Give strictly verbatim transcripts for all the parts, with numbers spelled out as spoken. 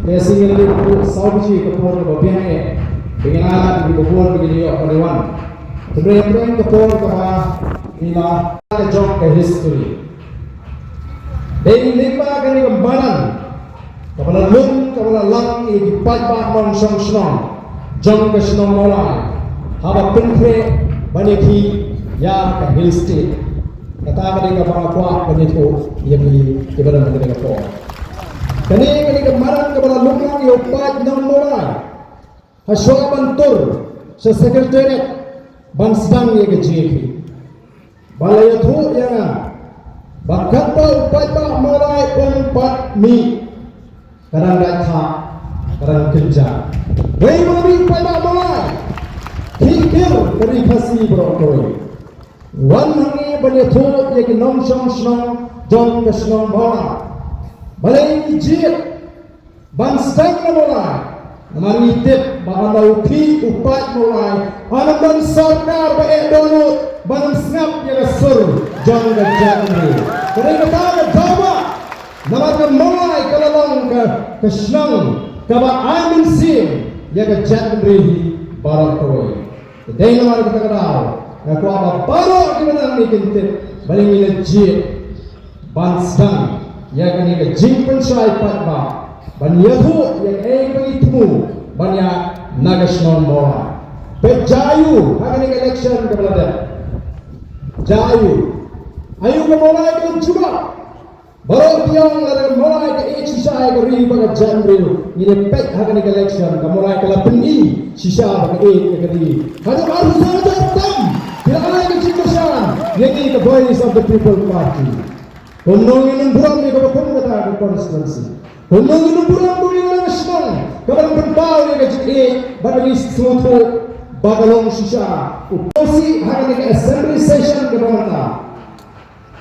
Te sien ngi la leit haduh saw baje ka por kaba biang eh. Ba ngin ailad ïa ki khubor ba ngin ïoh ban wan. Te hynrei hynrei ka por kaba ngi la ka jong ka history. Dei lyngba kane ka madan kaba la lum kaba la lang ïa ki paidbah nongshong shnong jong ka shnong Mawlai haba pynkhreh ban ïakhih ïa ka Hill State. Kata ka dei kaba nga kwah ban ïathuh ïa phi kiba don ha kane ka por. Kane ka dei ka madan kaba la lum lang ïa u paid nong Mawlai. Hashwa ban tur sha Secretariat ban sdang ïa ka jingïakhih. Ba la ïathuh ïa nga ba katba u paidbah Mawlai um pat mih, ka dang dait thah, ka dang kynjah. Wei ma mih u paidbah Mawlai, khih kir ka ri Khasi baroh kawei. Wan hangne ban ïathuh ïa ki nongshong shnong jong ka shnong Mawlai. Balei ngi jied ban sdang na Mawlai? Namar ngi tip ba ynda u khih u paid Mawlai, ynda ban sorkar ba eh dohnud ban ym sngap ïa ka sur jong ka jaitbynriew. Ka dei kata ka daw ba namar ka Mawlai ka la long ka, ka shnong kaba ai mynsiem ïa ka jaitbynriew hi baroh kawei. Te dei namar kata ka daw nga kwah ba baroh kiba nang ne kin tip balei ngi la jied ban sdang ïa kane ka jingpynshai paidbah ban ïathuh ïa kaei ba ngi thmu ban ïaid na ka shnong Mawlai. Peit jia aiu ha kane ka election kaba la dep. Jia aiu, aiu ka Mawlai ka jubab. Baroh phi ong lada ka Mawlai ka ïeit shisha ïa ka ri bad ka jaitbynriew, ngin ïa peit ha kane ka election ka Mawlai ka la pyni shisha ba ka ïeit ïa ka ri. Haduh arphew saw hajar tam phi la ai ka jingkyrshan ïa ngi ka Voice of the People Party. Kumno ngin ym burom ïa kaba kum kata ka constituency? Kumno ngin ym burom kumno ngin ym shnong kaba la pynpaw ïa ka jingïeit bad ka jingsngewthuh ba ka long shisha u policy ha kane ka assembly session kaba mynta.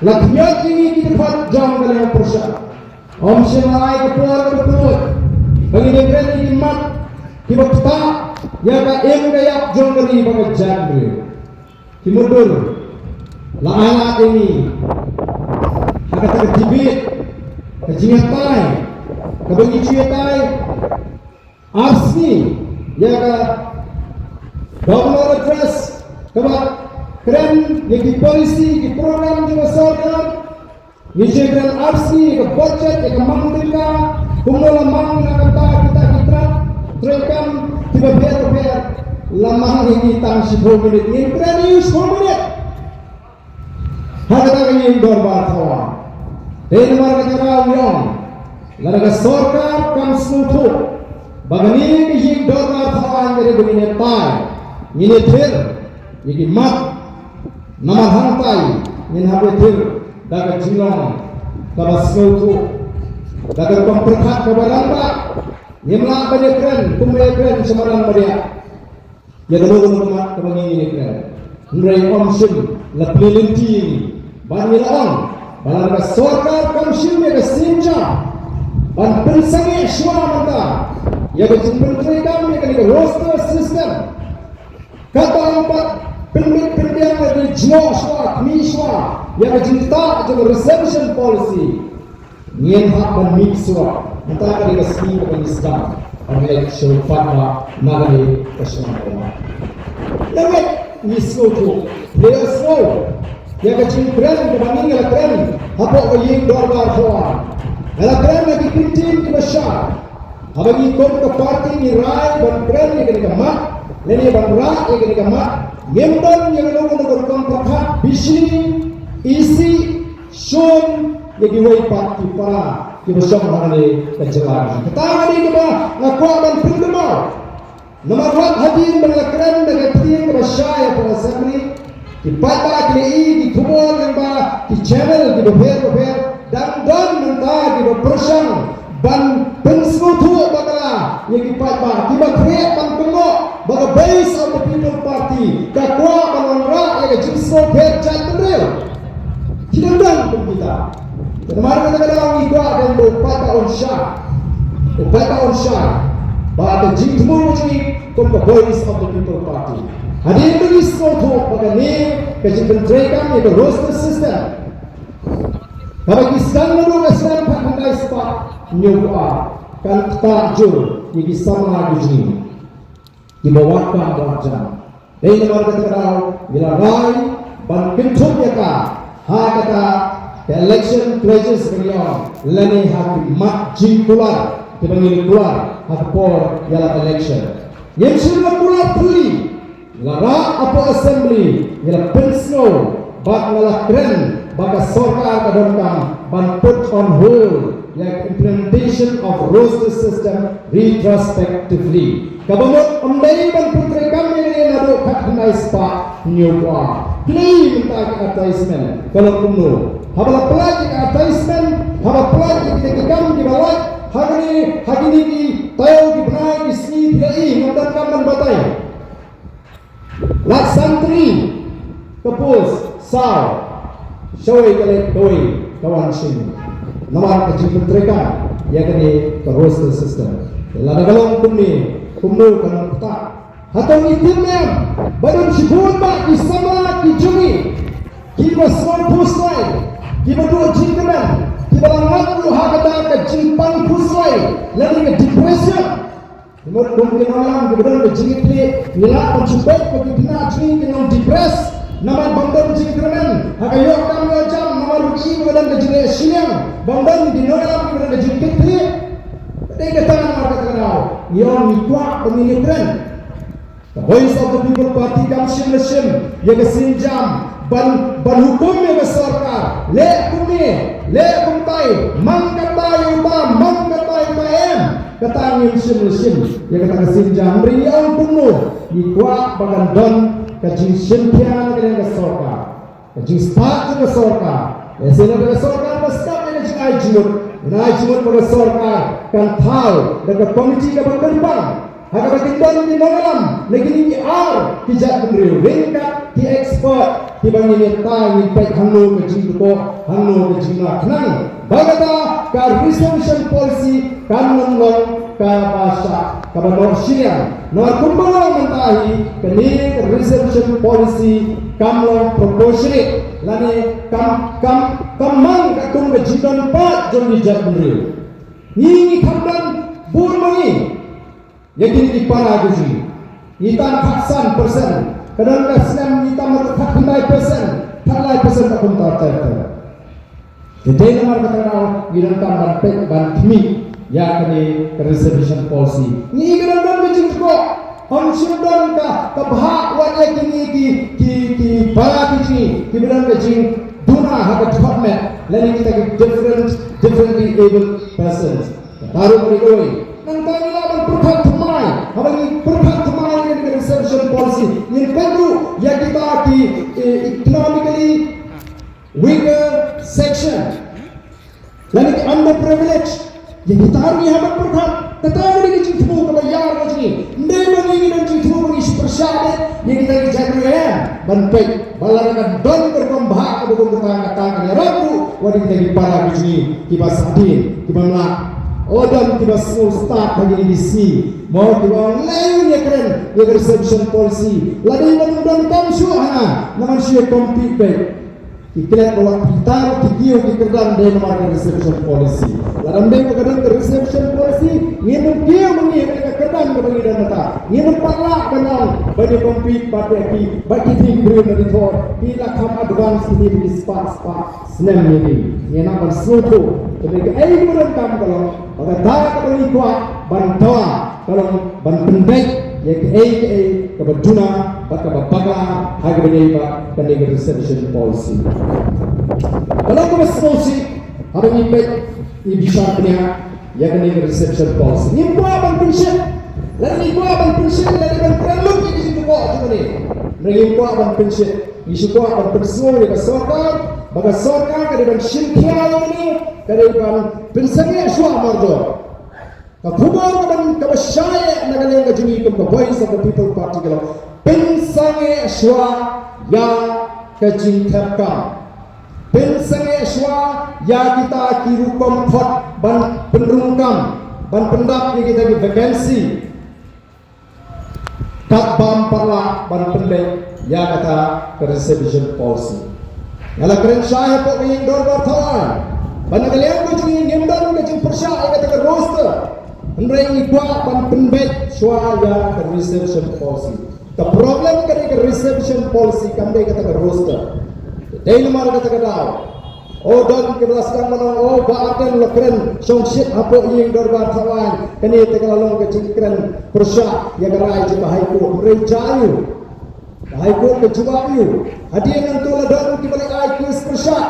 La khmih ïa ngi ki dkhot jong ka liang pyrshah. Ym shym la ai ka por ka por ba ngin ïakren ïa ki mat kiba ktah ïa ka im ka ïap jong ka ri bad ka jaitbynriew. Ki mutdur la ai lad ïa ngi ha kata ka debate, ka jingïatai kaba ngi ju ïatai ar sngi ïa ka Governor Address kaba kren ïa ki policy, ki program jong ka sorkar. Ngi ju kren ar sngi ïa ka budget, ïa ka mang tyngka, kumno la mang na ka bynta kita ki tnat treikam kiba pher bapher. La mang ïa ki tang shiphew minit, ngin kren ïa u shiphew minit. Ha kata ka ïing dorbar thawaiñ. Te namar kata ka daw ngi ong, lada ka sorkar kam sngewthuh ba kane ka ïing dorbar thawaiñ ka dei ba ngin ïatai, ngin ïathir ïa ki mat, namar hangtai ngin hap ïathir da ka jinglong kaba sngewthuh, da ka rukom pyrkhat kaba rangbah. Ngim lah ban ïakren kumba ïakren sha madan Madiah. Ïa kano kano ka mat kaba ngi ngin ïakren. Hynrei ym shym la plie lynti ïa ngi. Bad ngi la ong ba lada ka sorkar kam shim ïa ka sienjam ban pynsangeh shuwa mynta ïa ka jingpyntreikam ïa kane ka roster system, katba ym pat pynbit pynbiang, la dei jngoh shuwa, khmih shuwa ïa ka jingtah jong ka reservation policy. Ngin hap ban mih shuwa. Mynta ka dei ka sngi kaba ngi sdang ban leit sha u paidbah na kane ka shnong Mawlai. Nangta ngi sngewthuh, phi la sngew ïa ka jingkren kaba ngi la kren hapoh ka ïing dorbar thawaiñ. Nga la kren ha ki kyntien kiba shai. Haba ngi kum ka party ngi rai ban kren ïa kane ka mat lane ban rah ïa kane ka mat, ngim don ïa kano kano ka rukom pyrkhat bishni, isih, shun ïa kiwei pat ki para kiba shong hangne ka jylla. Kata ka dei kaba nga kwah ban pynkynmaw. Namar wat hadien ba nga la kren da ka ktien kaba shai hapoh assembly, ki paidbah ki la ïohi ki khubor lyngba ki channel kiba pher bapher, dang don mynta kiba pyrshang ban pynsngewthuh bakla ïa ki paidbah kiba khreh ban kynnoh ba ka Voice of the People Party ka kwah ban wanrah ïa ka jingsngewpher jaitbynriew. Ki dang don kum kita. Te namar kata ka daw ngi kwah ban ong ba u paidbah un shai, u paidbah un shai ba ka jingthmu jong ngi kum ka Voice of the People Party, hadien ba ngi sngewthuh ba kane ka jingpyntreikam ïa ka roster system kaba ki sdang naduh ka snem khatkhyndai spah hynñiewphew ar, Kan ktah jur ïa ki samla ki jong ngi kiba wad kam wad jam. Dei namar kata ka daw ngi la rai ban kynthup ïa ka ha kata ka election pledges ba ngi ong lane ha ki mat jingkular kiba ngi la kular ha ka por ïalap election. Ngim shym la kular thylli. Nga rah hapoh Assembly, nga la pynsngew bad nga la kren ba ka sorkar ka donkam ban put on hold ïa ka implementation of roster system retrospectively. Kaba mut ym dei ban pyntreikam ïa kane naduh khatkhyndai spah hynñiew phew ar. Kine mynta ki advertisement ka long kumno? Haba la pynlait ïa ka advertisement, haba pynlait ïa ki kam kiba lait ha kine, ha kine ki taïew ki bnai ki sngi ki la i, ngam donkam ban batai. Lak san tylli ka post, saw, shawei ka leit, kawei ka wan shen. Namar ka jingpyntreikam ïa kane ka roster system. Lada ka long kumne, kumno kan ktah? Hato ngi tip ne em ba don shibun bah ki samla ki jong ngi kiba sngewthuh shuh, kiba duh jingkmen, kiba la ngat ruh ha kata ka jingpang khuslai lane ka depression. Mut kum ki nongïalam kiba don ka jingkitkhlieh, ngi lah ban shu peit ba ki khynnah jong ngi ki nang depressed namar bym don jingkyrmen ha ka ïoh kam ïoh jam, namar ruh ki ba don ka jingleh shiliang, bym don ki nongïalam kiba don ka jingkitkhlieh. Dei kata namar kata ka daw ngi ong ngi kwah ba ngin ïakren. Ka Voice of the People Party kam shim la shim ïa ka sienjam ban, ban hukum ïa ka sorkar. Leh kumne, leh kumtai, mang katai ïa uta, mang katai ïa uta em. Kata ngim shim la shim ïa kata ka sienjam. Hynrei ngi ong kumno, ngi kwah ba kan don ka jingshim khia na ka liang ka sorkar. Ka jingstad jong ka sorkar. Ïa shisha ka sorkar ba stad ïa ka jingai jingmut. Ïa ka jingmut ba ka sorkar kan thaw da ka komiti kaba kyrpang. Ha kaba kin don ki nongïalam na kine ki ar ki jait bynriew ryngkat ki expert kiba ngin ïa tai ngin peit hangno ka jingkyrkhu, hangno ka jingkyrkhu. Ba kata ka reservation policy kan ym long kaba shah, kaba noh shiliang. Namar kumba long mynta hi, kane ka reservation policy kam long proportionate lane kam, kam, kam mang katkum ka jingdon pat jong ki jait bynriew. Ngi, ngi kham don bun ma ngi ïa kine ki para ki jong ngi. Ngi tang khatsan percent, ka don ka snem ngi tang khatkhyndai percent, khatlai percent ka kumta ter ter. Te dei namar kata ka daw ngi donkam ban peit ban khmih ïa kane ka reservation policy. Ngi ka don don ka jingkyrkhu, ym shym don ka, ka bhah wat ïa kine ki, ki, ki para ki jong ngi kiba don ka jingduna ha ka department lane kita ki different, differently abled persons. Baroh kawei. Nangta ngi lah ban pyrkhat thymmai. Haba ngi pyrkhat thymmai ïa ka reservation policy, ngin peit ruh ïa kita ki, eh, economically weaker section lane ki underprivileged. Ïa kita ruh ngi hap ban pyrkhat. Kata ka dei ka jingthmu kaba ïar ka jong ngi. Ym dei ba ngi ngi don jingthmu ba ngi shu pyrshah beit ïa kita ki jait ruh, em. Ban peit ba lada ka don ka rukom bhah kaba kum kata, kata kan ïarap ruh wat ïa kita ki para ki jong ngi kiba sahdien, kiba mlak. O don kiba sngewstad ha kine ki sngi, mo, kiba ong lei ïa kren ïa ka reservation policy. Lada ïa ban donkam shuh hana, namar shu ïa compete beit. Ki klet ba wat ki tar ki kiew ki kyrdan dei namar ka reservation policy. Lada ym dei ba ka don ka reservation policy, ngin ym kiew ma ngi ha ka kyrdan kaba ngi don mynta. Ngin ym pat lah ban ong ba ngi compete bad ki, bad kine ki briew na ki thor. Ki la kham advance kine ki spah spah snem ïa ngi. Ngi hap ban sngewthuh. Te kaei kaba donkam ka long ba kata kaba ngi kwah ban dawa ka long ban pynbeit ïa kaei kaei kaba duna bad kaba bakla ha kaba ïadei bad kane ka reservation policy. Ka long kaba sngewsih haba ngi peit, ngi bishar bniah ïa kane ka reservation policy. Ngim kwah ban pynshit, lada ngi kwah ban pynshit, lada ban kren lut ïa ka jingkyrkhu jong kane. Hynrei ngim kwah ban pynshit, ngi shu kwah ban pynsngew ïa ka sorkar ba ka sorkar ka dei ban shim khia ïa kane, ka dei ban pynsangeh shuwa mardor. Ka khubor kaba, kaba shai na ka liang ka jong ngi kum ka Voice of the People Party ka long pynsangeh shuwa ïa ka jingthep kam. Pynsangeh shuwa ïa kita ki rukom khot ban pynrung kam, ban pyndap ïa kita ki vacancy. Kat bam pat lah ban pynbeit ïa kata ka reservation policy. Nga la kren shai hapoh ka ïing dorbar thaw aiñ ba na ka liang ka jong ngi ngim don ka jingpyrshah ïa kata ka roster. Hynrei ngi kwah ban pynbeit shuwa ïa ka reservation policy. Ka problem ka dei ka reservation policy, kam dei kata ka roster. Dei namar kata ka daw, o don kiba la sdang ban ong, o Bah Ardent la kren shongshit hapoh ïing dorbar Thawaiñ, kane te ka la long ka jingkren pyrshah ïa ka rai jong ka High Court. Hynrei jia aiu? Ka High Court ka jubab aiu? Hadien nangta la don kiba la ai case pyrshah.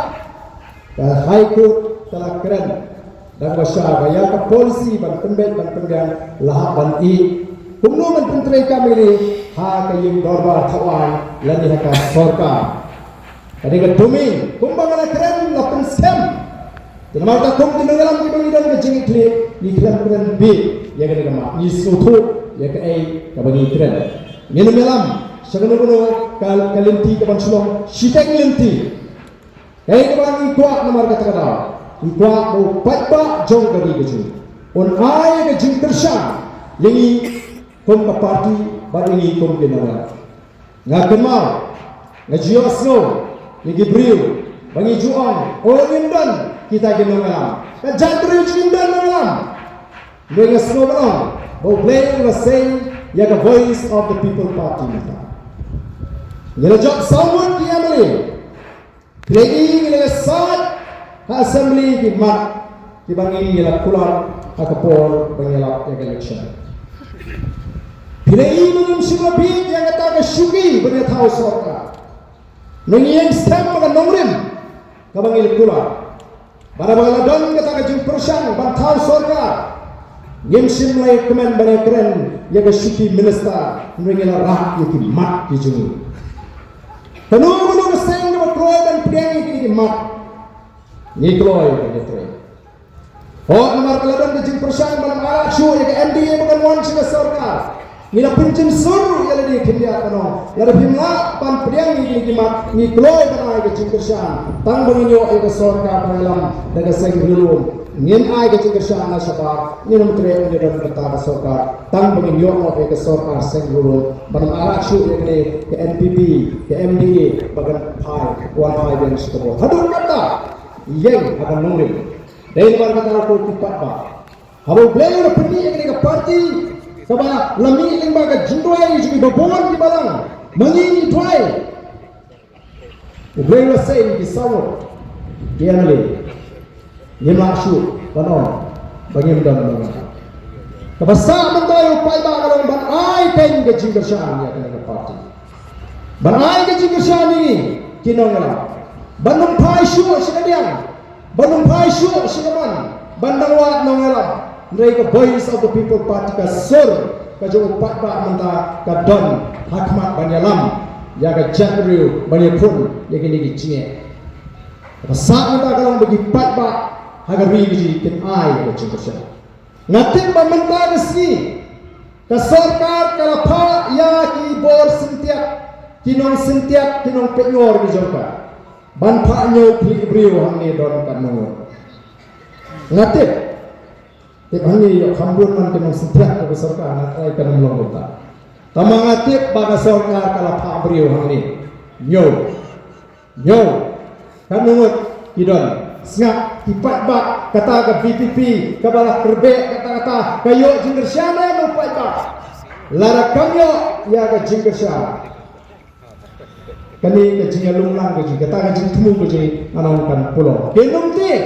Ka High Court ka la kren da kaba shai ba ïa ka policy ban pynbeit ban pynbiang la hap ban ïeh kumno ban pyntreikam ïa kane ha ka ïing dorbar Thawaiñ lane ha ka sorkar. Ka dei ka domain, kumba nga la kren la pynskhem. Te namar kata kum ki nongïalam kiba ngi don ka jingïakhlieh, ngi khlem kren bieit ïa kane ka mat, ngi sngewthuh ïa kaei kaba ngi kren. Ngin ym ïalam sha kano kano ka, ka lynti kaban shlong shiteng lynti. Kaei kaba ngi kwah namar kata ka daw, ngi kwah ba u paidbah jong ka ri ka jong ngi un ai ka jingkyrshan ïa ngi kum ka party bad ïa ngi kum ki nongïalam. Nga kynmaw, nga ju ïohsngew ïa ki briew ba ngi ju ong, o, ngim don kita ki nongïalam. Ka jaitbynriew ngim don nongïalam. Hynrei nga sngew ban ong ba U Blei u la sei ïa ka Voice of the People Party mynta. Ngi la jop saw ngut ki M L A. Phi la i ngi la ïasaid ha assembly ki mat kiba ngi la kular ha ka por ba ngi la ïa ka election. Phi la i ba ngim shym la bieit ïa kata ka shuki ban ïathaw sorkar. Ngi ïeng skhem ba ka nongrim kaba ngi la kular. Bad haba la don kata ka jingpyrshang ban thaw sorkar, ngim shym la ïakmen ban ïakren ïa ka shuki minister, hynrei ngi la rah ïa ki mat ki jong ngi. Kano kano ka seng kaba kloi ban pdiang ïa kine ki mat, ngi kloi ban ïatrei. Hooid, namar ka la don ka jingpyrshang ban ym ailad shuh ïa ka M D A ba kan wan sha ka sorkar, ngi la pynjemsur ïa lade khyndiat, ban ong lada phim lah ban pdiang ïa kine ki mat, ngi kloi ban ai ka jingkyrshan. Tang ba ngin ïoh ïa ka sorkar ban ïalam da ka seng riewlum, ngin ai ka jingkyrshan na shabar. Ngin ym treh, ngin ym don kata ka sorkar tang ba ngin ïoh noh ïa ka sorkar seng riewlum. Ban ym ailad shuh ïa kane ka N P P, ka M D A ba kan phai, wan phai biang sha ka bor. Haduh katta ïeng ha ka nongrim. Dei namar kata ko ki paidbah, haba U Blei u la pyni ïa kane ka party kaba la mih lyngba ka jingduwai jong ki babun ki balang, ma ngi ngi duwai. U Blei u la sei ïa ki saw ngut ki M L A. Ngim lah shuh ban ong ba ngim don nongïalam. Kaba sah mynta ïa u paidbah ka long ban ai kein ka jingkyrshan ïa kane ka party, ban ai ka jingkyrshan ïa ngi ki nongïalam, ban ym phai shuh sha ka diang, ban ym phai shuh sha ka mon, ban dang wad nongïalam. Hynrei ka Voice of the People Party, ka sur ka jong u paidbah mynta ka don ha khmat ban ïalam ïa ka jaitbynriew, ban ïakhun ïa kine ki jingeh. Kaba sah mynta ka long ba ki paidbah ha ka ri ka jong ngi kin ai ka jingkyrshan. Nga tip ba mynta ka sngi ka sorkar ka la phah ïa ki bor syntiat, ki nongsyntiat, ki nongpeitngor ki jong ka, ban phah ñiew khlieh briew hangne don katno ngut. Nga tip, tip hangne ïoh kham bun man ki nongsyntiat ka sorkar, nga trai kan ym long kumta. Tangba nga tip ba ka sorkar ka la phah briew hangne. Ñiew. Ñiew. Katno ngut ki don? Sngap, ki paidbah, kata ka V P P kaba la kyrbeh katta katta, ka ïoh jingkyrshan ne em u paidbah? Lada kam ïoh ïa ka jingkyrshan, kane ka jingïalumlang ka jong ngi, kata ka jingthmu ka jong ngi, ngan ong kan pulom. Kin ym tieng.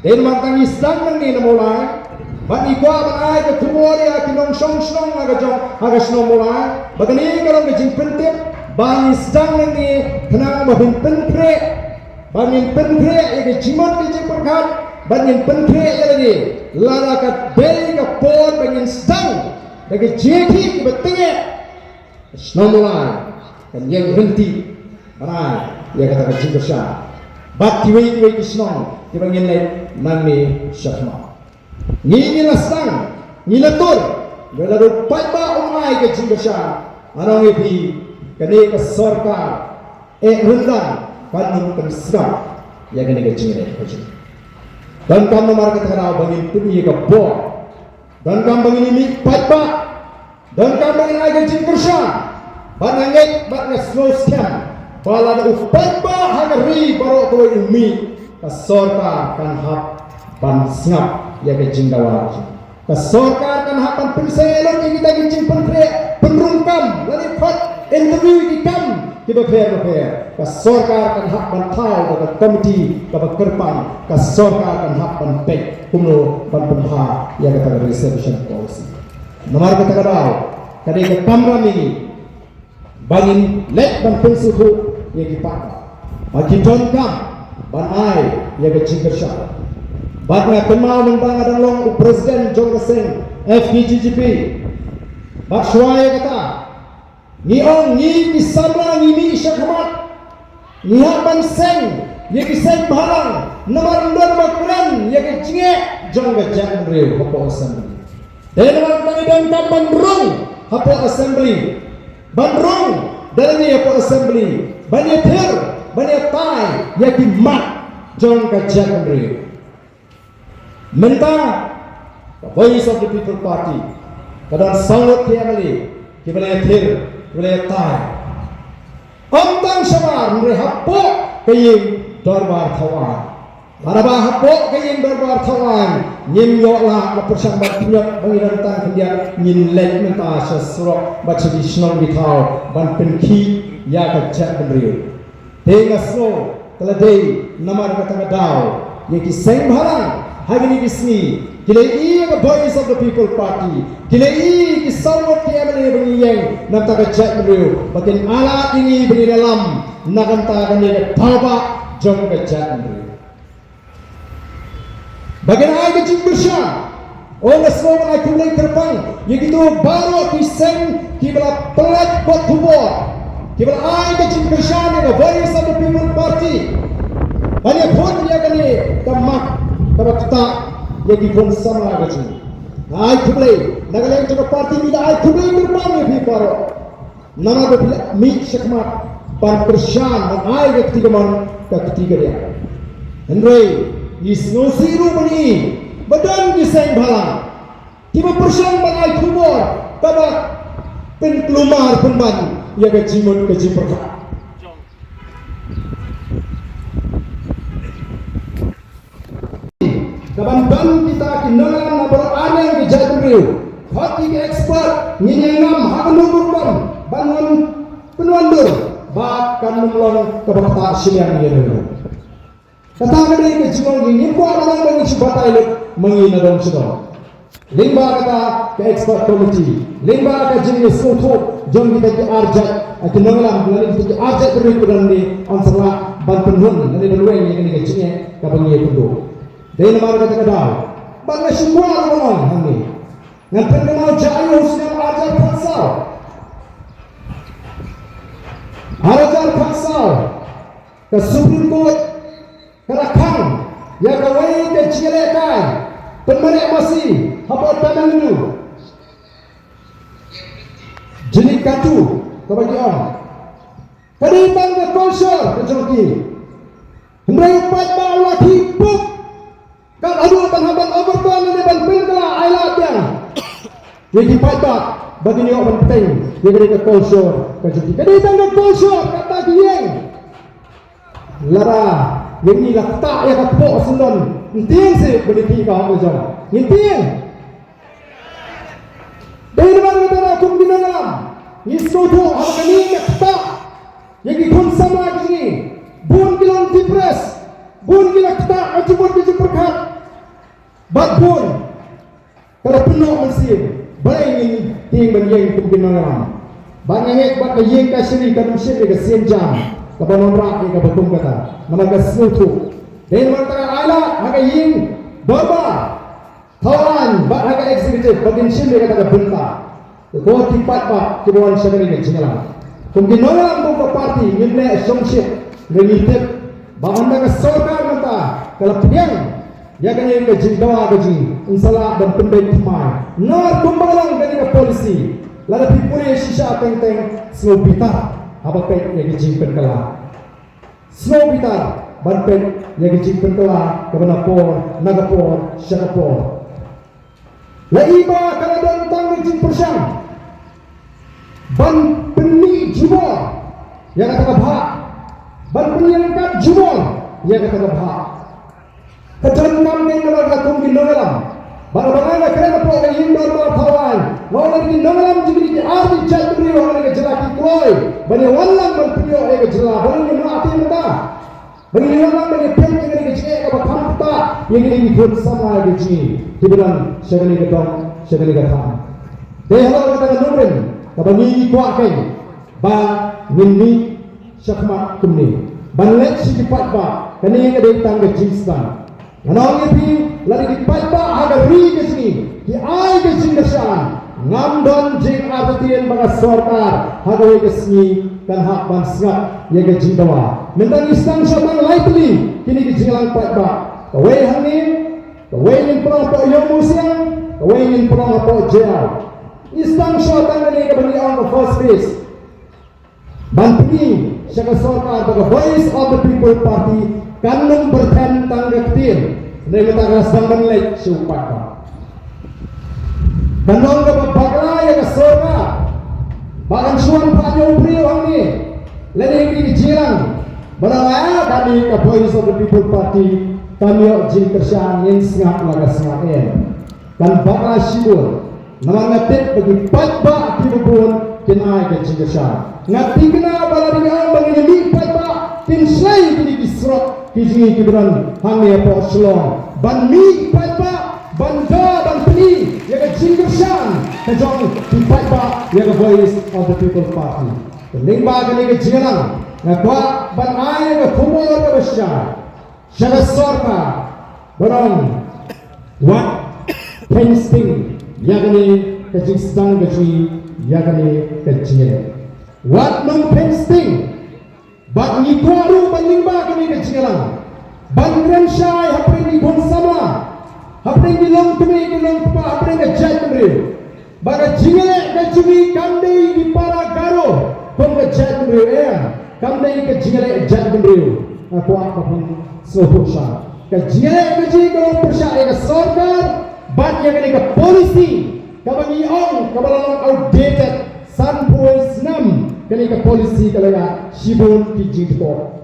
Dei namar kata ngi sdang nangne na Mawlai, bad ngi kwah ban ai ka khubor ïa ki nongshong shnong ha ka jong, ha ka shnong Mawlai, ba kane ka long ka jingpyntip ba ngi sdang nangne khnang ba phin pynkhreh, ba ngin pynkhreh ïa ka jingmut ka jingpyrkhat, ba ngin pynkhreh ïa lade. Lada ka dei ka por ba ngin sdang da ka jingïakhih kaba tyngeh, shnong Mawlai kan ïeng ryntih ban ai ïa kata ka jingkyrshan bad kiwei kiwei ki shnong kiba ngin leit nangne shakhmat. Ngi ngi la sdang, ngi la tur, lada u paidbah um ai ka jingkyrshan, ngan ong ïa phi, kane ka sorkar eh ryndang kan ym pynsngap ïa kane ka jingeh ka jong ngi. Donkam namar kata ka daw ba ngin pyni ïa ka bor. Donkam ba ngin ïa mih paidbah. Donkam ba ngin ai ka jingkyrshan. Bad nga ngeit bad nga sngewskhem ba lada u paidbah ha ka ri baroh kawei u mih, ka sorkar kan hap ban sngap ïa ka jingdawa ka jong ngi. Ka sorkar kan hap ban pynsei lut ïa kita ki jingpynkhreh pynrung kam lane khot interview ki kam kiba pher bapher. Ka sorkar kan hap ban thaw da ka komiti kaba kyrpang. Ka sorkar kan hap ban peit kumno ban pynbha ïa kata ka reservation policy. Namar kata ka daw ka dei ka kamram ïa ngi ba ngin leit ban pynsngewthuh ïa ki paidbah ba ki donkam ban ai ïa ka jingkyrshan. Bad nga kynmaw mynba nga dang long u president jong ka seng F K J G P, bad shuwa ïa kata ngi ong ngi ki samla ngi mih shakhmat, ngi hap ban seng ïa ki seng bhalang namar ym don ba kren ïa ka jingeh jong ka jaitbynriew hapoh assembly. Dei namar kata ngi donkam ban rung hapoh assembly, ban rung da lane hapoh assembly ban ïathir, ban ïatai ïa ki mat jong ka jaitbynriew. Mynta ka Voice of the People Party ka don saw ngut ki M L A kiba la ïathir, kiba la ïatai. Ym tang shabar, hynrei hapoh ka ïing dorbar thaw aiñ. Lada ba hapoh ka ïing dorbar thaw aiñ ngim ïoh lah ban pyrshang ban pynïap ba ngi don tang khyndiat, ngin leit mynta sha surok bad sha ki shnong ki thaw ban pynkhih ïa ka jaitbynriew. Te nga sngew ka la dei namar kata ka daw ïa ki seng bhalang ha kine ki sngi ki la ïohi ïa ka Voice of the People Party, ki la ïohi ïa ki saw ngut ki M L A ba ngi ïeng na ka bynta ka jaitbynriew ba kin ailad ïa ngi ba ngin ïalam na ka bynta kane ka thawbah jong ka jaitbynriew. Ba kin ai ka jingkyrshan. Ong nga sngew ban ai khublei kyrpang ïa kito baroh ki seng kiba la pynlait bad khubor, kiba la ai ka jingkyrshan ïa ka Voice of the People Party ban ïakhun ïa kane ka mat kaba ktah ïa ki khun samla ka jong ngi. Nga ai khublei na ka liang jong ka party, ngi la ai khublei kyrpang ïa phi baroh. Namar ba phi la mih shakhmat ban kyrshan, ban ai ka kti kamon ka kti kadiang. Hynrei ngi sngewsih ruh ba ngi, ba don ki seng bhalang kiba pyrshang ban ai khubor kaba pynkulmar pynban ïa ka jingmut ka jingpyrkhat. Kaban don kita ki nongïalam na baroh arliang ki jaitbynriew, khot ki expert, ngin ïa ngam ha kano ka rukom ban wan pynwandur ba kan ym long kaba ktah shiliang ïa ngi. Kata ka dei ka jinglong, ngim kwah ba nang ba ngi shu batai lut ma ngi na dong sha dong. Lyngba kata ka expert committee, lyngba ka jingïasngewthuh jong kita ki arjait, ki nongïalam lane kita ki arjait bynriew kiba don hangne, yn sa lah ban pynhun lane ban weng ïa kane ka jingeh kaba ngi ïa pynduh. Dei namar kata ka daw ba nga shu kwah ruh ban ong hangne, ngan pynkynmaw jia ïa u snem ar hajar khatsaw. Ar hajar khatsaw ka Supreme Court ka la khang ïa kawei ka jingïalehkai pynmareh masi hapoh Tamil Nadu. Jallikattu kaba ki ong. Ka dei tang ka culture ka jong ki. Hynrei u paidbah u la khih puk. Kat haduh ban hap ban overturn ne ban pynkylla ailad biang ïa ki paidbah ba kin ïoh ban bteng ïa kane ka culture ka jong ki. Ka dei tang ka culture kata ki ïeng. Lada ïa ngi la ktah ïa ka kpoh syndon, ngin tieng seh ba ngi khih ka hok ka jong. Ngin tieng. Dei namar kata kum ki nongïalam ngi sngewthuh haba kane ka ktah ïa ki khun samla ki jong ngi. Bun ki long depressed, bun ki la ktah ka jingmut ka jingpyrkhat. Bad bun ka la pynnoh mynsiem. Balei ngin tieng ban ïeng kum ki nongïalam? Bad nga ngeit ba ka ïing kashari kan ym shim ïa ka sienjam kaba wanrah ïa kaba kum kata. Namar ka sngewthuh. Dei namar kata ka ailad ha ka ïing dorbar thaw aiñ bad ha ka executive ba kin shim ïa kata ka bynta. Ko ki paidbah kiba wan sha kane ka jingïalang, kum ki nongïalam kum ka party, ngim leh shongshit, ngi tip ba ynda ka sorkar mynta ka la pdiang ïa kane ka jingdawa ka jong ngi, yn sa lah ban pynbeit thymmai. Namar kumba long kane ka policy, lada phi pule shisha teng teng, sngew bitar haba peit ïa ka jingpynkylla. Sngew bitar ban peit ïa ka jingpynkylla kaba na por na ka por sha ka por. La i ba ka la don tang ka jingpyrshang ban pynmih jubor ïa kata ka bhah, ban pynïeng kat jubor ïa kata ka bhah. Ka donkam kein namar ka kum ki nongïalam Bad haba nga kren hapoh ka ïing dorbar thaw aiñ, nga ong ïa ki nongïalam jong kine ki artylli ki jaitbynriew ha kane ka jylla ki kloi ban ïa wan lang ban pynïoh ïa ka jylla, balei ngim lah te mynta? Ba ngin ïa wan lang ban ïa peit ïa kane ka jingeh kaba kham ktah ïa kine ki khun samla ïa ka jong ngi kiba don sha kane ka dong, sha kane ka thaiñ. Dei halor kata ka nongrim kaba ngi kwah kein ba ngin mih shakhmat kumne ban leit sha ki paidbah. Kane ka dei tang ka jingsdang. Ngan ong ïa phi, lada ki paidbah ha ka ri ka jong ngi ki ai ka jingkyrshan, ngam don jingartatien ba ka sorkar ha kawei ka sngi kan hap ban sngap ïa ka jingdawa. Mynta ngi sdang shwa tang lai tylli kine ki jingïalang paidbah. Kawei hangne, kawei ngin pynlong hapoh Ïew Mawsiang, kawei ngin pynlong hapoh Jaïaw. Ngi sdang shwa tang kane kaba ngi ong ka first phase. Ban pyni sha ka sorkar ba ka Voice of the People Party kan nym pyrthen tang ka ktien. Hynrei mynta ka la sdang ban leit sha u paidbah. Kan long kaba bakla ïa ka sorkar ba kan shu wan phah ïa u briew hangne lane ïa ki jingïalang ba dang ong, ah, kane ka Voice of the People Party kam ïoh jingkyrshan, ngin sngap la ka sngap, em. Kan bakla shibun. Namar nga tip ba ki paidbah kiba bun kin ai ka jingkyrshan. Nga thikna ba lada ngi ong ba ngin ïa mih paidbah, kin shlei kine ki surok ki jong ngi kiba don hangne hapoh Shillong ban mih paidbah, ban da, ban pyni ïa ka jingkyrshan ka jong ki paidbah ïa ka Voice of the People Party. Te lyngba kane ka jingïalang nga kwah ban ai ïa ka khubor kaba shai sha ka sorkar ba ong, wat pynshai ïa kane ka jingsdang ka jong ngi ïa kane ka jingïaleh. Wat nym pynshai. Bad ngi kwah ruh ban lyngba kane ka jingïalang ban kren shai hapdeng ki khun samla, hapdeng ki longkmie ki longkpa, hapdeng ka jaitbynriew. Ba ka jingïaleh ka jong ngi kam dei ki para Garo kum ka jaitbynriew, em. Kam dei ka jingïaleh jaitbynriew. Nga kwah ba phin sngewthuh shai. Ka jingïaleh ka jong ngi ka long pyrshah ïa ka sorkar bad ïa kane ka policy kaba ngi ong kaba la long outdated sanphew snem. Kane ka policy ka la ïaid shibun ki jingthoh.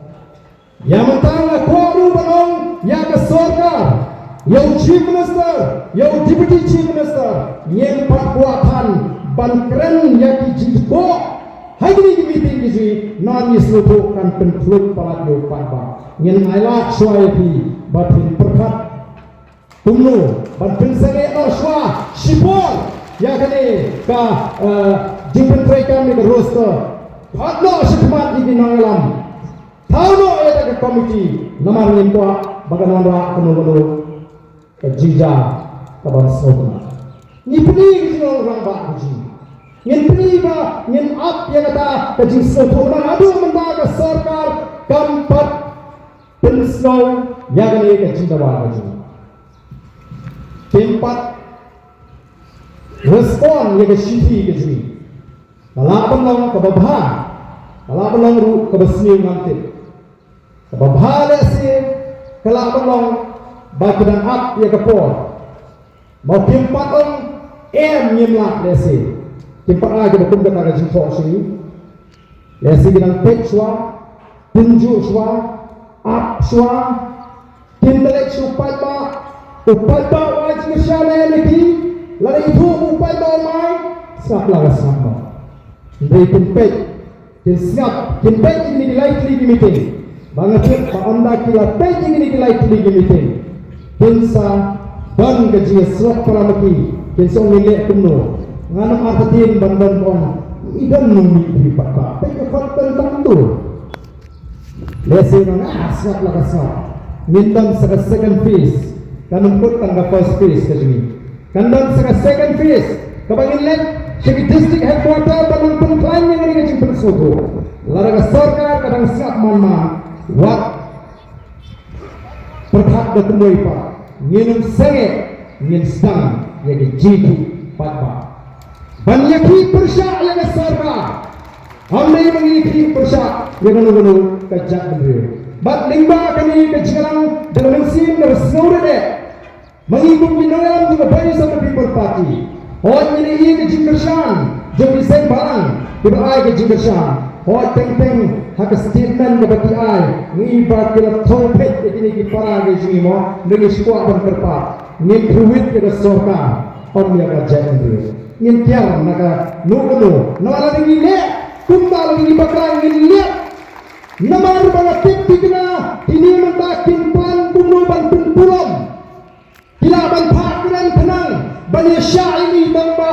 Ïa mynta nga kwah ruh ban ong ïa ka sorkar, ïa u Chief Minister, ïa u Deputy Chief Minister, ngim pat kwah than ban kren ïa ki jingthoh ha kine ki meeting ki jong ngi, namar ngi sngewthuh kan pynkhluit palat ïa u paidbah. Ngin ailad shuwa ïa phi ba phin pyrkhat kumno ban pynsangeh noh shuwa shipor ïa kane ka, eh, jingpyntreikam ïa ka roster. Phah noh shakhmat ïa ki nongïalam. Thaw noh ïa ka komiti, namar ngim kwah ba kan wanrah kano kano ka jingjia kaban sngewtynnat. Ngi pyni ka jinglong rangbah ka jong ngi. Ngin pyni ba ngin ap ïa kata ka jingsngewthuh, namar haduh mynta ka sorkar kam pat pynsngew ïa kane ka jingdawa ka jong ngi. Kim pat respond ïa ka shithi ka jong ngi. Ka lah ban long kaba bha, ka lah ban long ruh kaba sniew, ngam tip. Kaba bha lehse ka lah ban long ba ki dang ap ïa ka por. Ba kim pat ong em, ngim lah, lehse kim pat ai kaba kum kata ka jingthoh sha ngi. Lehse ki dang peit shuwa, pynjuh shuwa, ap shuwa. Kin da leit sha u paidbah, u paidbah u ai jingkyrshan ïa ki. Lada ithuh u paidbah um ai, sngap la ka sngap noh. Hynrei kin peit, kin sngap, kin peit ïa kine ki lai tylli ki meeting. Ba nga tip ba ynda ki la peit ïa kine ki lai tylli ki meeting, kin sa don ka jingïasyllok para ma ki. Kin sa ong, ngin leh kumno? Ngan ym artatien ban don, ong i don nongmihkhmat pat ba peit ka khot tang tang tu. Lehse nang, ah, sngap la ka sngap. Ngin don sa ka second phase. Kan ym kut tang ka first phase ka jong ngi. Kan don sa ka second phase kaba ngin leit sha ki district headquarter ban nang pynkhlaiñ ïa kane ka jingpynsngewthuh. Lada ka sorkar ka dang sngap man man, wat pyrkhat da kumwei pat. Ngin ym sangeh, ngin sdang ïa ka jingïakhih paidbah. Ban ïakhih pyrshah ïa ka sorkar, ym dei ban ïakhih pyrshah ïa kano kano ka jaitbynriew. Bad lyngba kane ka jingïalang da ka mynsiem kaba sngewrit eh, ma ngi kum ki nongïalam jong ka Voice of the People Party, hooid ngin ïohi ïa ka jingkyrshan jong ki seng balang kiba ai ka jingkyrshan. Hooid, teng teng ha ka statement kaba ki ai, ngi ba ki la thew peit ïa kine ki para ki jong ngi mo, ngi shu kwah ban kyrpad. ngin thewit ïa ka sorkar, ym ïa ka jaitbynriew. Ngin tiar na kano kano, namar lada ngi leh kumta, lada ngi bakla, ngin leh. Namar ba nga tip thikna, kine mynta kin plan kumno ban pynpulom. Ki lah ban phah kren khnang ban ïa shah ïa ngi, tang ba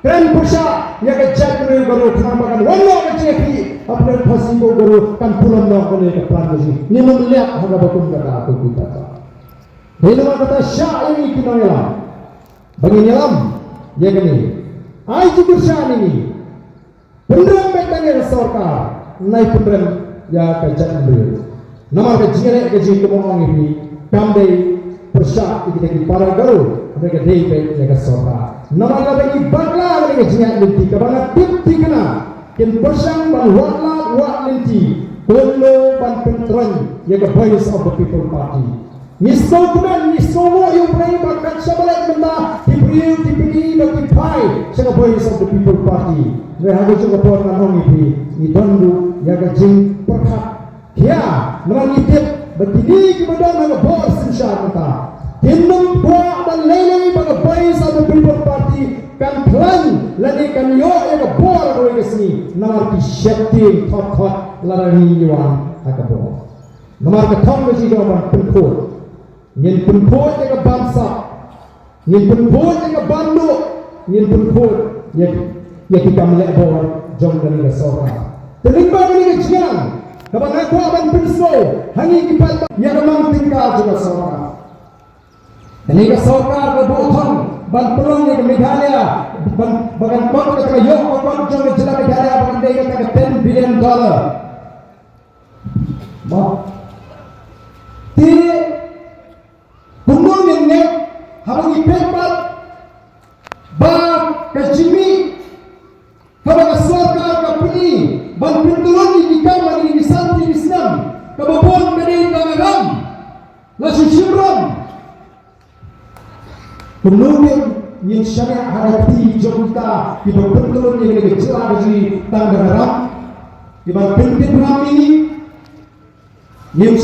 kren pyrshah ïa ka jaitbynriew Garo, khnang ba kan wan noh ka jingïakhih hapdeng Khasi bad Garo, kan pulom noh kane ka plan ka jong ngi. Ngim leh ha kaba kum kata, ko ki kata. Dei namar kata, shah ïa ngi ki nongïalam ba ngin ïalam ïa kane. Ai jingkyrshan ïa ngi. Pynrem beit tang ïa ka sorkar, nai pynrem ïa ka jaitbynriew. Namar ka jingïaleh ka jong ngi, kumba ong ïa phi, kam dei pyrshah ïa kita ki para Garo, hynrei ka dei beit ïa ka sorkar. Namar lada ngi bakla ïa ka jingïaid lynti, kaba nga tip thikna kin pyrshang ban wad lad wad lynti, kumno ban pyntroiñ ïa ka Voice of the People Party. Ngi sngewkmen, ngi sngewnguh ïa U Blei ba kat shaba leit mynta ki briew, ki pynïaid bad ki phai sha ka Voice of the People Party. Hynrei ha kajuh ka por, ngan ong ïa phi, ngi don ruh ïa ka jingpyrkhat khia, namar ngi tip ba kine kiba don ha ka bor synshar mynta kin ym kwah ban lei lei ba ka Voice of the People Party kan khlaiñ lane kan ïoh ïa ka bor ha kawei ka sngi, namar ki sheptieng thot thot lada ngi wan ha ka bor. Namar ka thong ka jong ngi ban pynkhuid. Ngin pynkhuid ïa ka bamsap. Ngin pynkhuid ïa ka bamduh. Ngin pynkhuid ïa, ïa ki kam leh bor jong kane ka sorkar. Te lyngba kane ka jingïalang, kaba nga kwah ban pynsngew ha ngi ki paidbah, ïa ka mang tyngka jong ka sorkar. Kane ka sorkar ka buh thong ban pynlong ïa ka Meghalaya, ban, ba kan kot, ka ïoh ka kot jong ka jylla Meghalaya ba kan dei kata ka ten billion dollar. Ba. Te kumno ngin ngeit haba ngi peit pat ba ka jingmih kaba ka sorkar ka pyni ban pyntyllun ïa ki kam ha kine ki san tylli ki snem, kaba bun ka dei tang ka ram, la shu shim ram. Kumno ngin, ngin shaniah ha ka kti jong kita kiba pyntyllun ïa kane ka jylla ka jong ngi tang da ka ram, kiba pyntip ram ïa ngi? Ngin